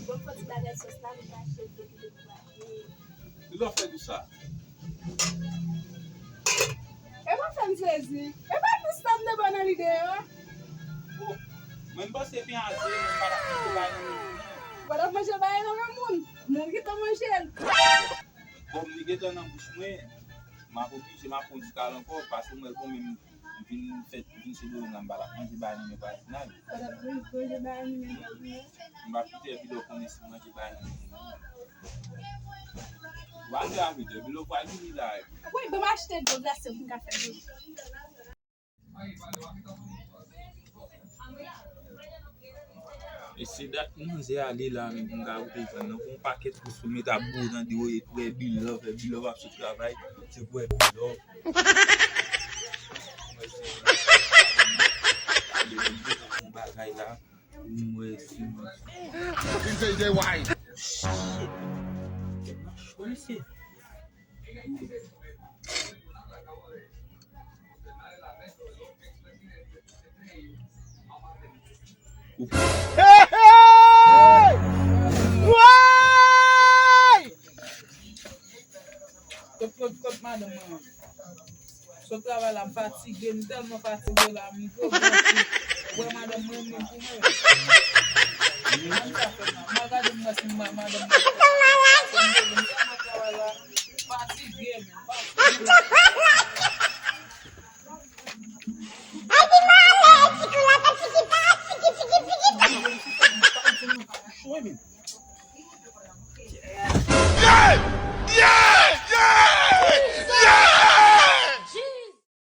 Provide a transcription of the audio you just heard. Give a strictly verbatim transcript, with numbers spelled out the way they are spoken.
Bon, fò ti bagay sòs la, m ka achte dlo ki te pou achte. Ki lè w fè di sa? E pa fè m sezi. E pa plis sa m te ba nan lide yo. Oh, mwen m panse pen aze, mwen pa t ap manje bagay nan men moun. Pa t ap manje bagay nan men moun. Moun ki te manje l. Kòm li gentan nan bouch mwen, m ap oblije m ap pran ti kal ankò, paske mwen konn menm vin fèt, vin se domen nan m pa t ap manje bagay nan men vwazinaj. Pa t ap manje bagay nan men vwazinaj. M pa kite Bilo konnen si m manje bagay nan men moun. W a fè avè Bilo pral vini la. Wi, ban m achte dlo glase pou m ka fè dlo. E se dat manzè ale la menm pou m ka goute jwenn nan. Gon pakèt pous pou met ap boule nan de yo, e wè Bilove, Bilove ap sot travay, se pou wè Bilove. Yon bagay la, pou m wè si m. Shit! Mesye. Hey, hey! Woy! Kot, kot, kot madanm mwen an? Sot travay la, m fatige, m tèlman fatige la, m rive wè madanm mwen menm pou mwen. Mwen sa fè m la. M al gade m wè si m wè madanm mwen.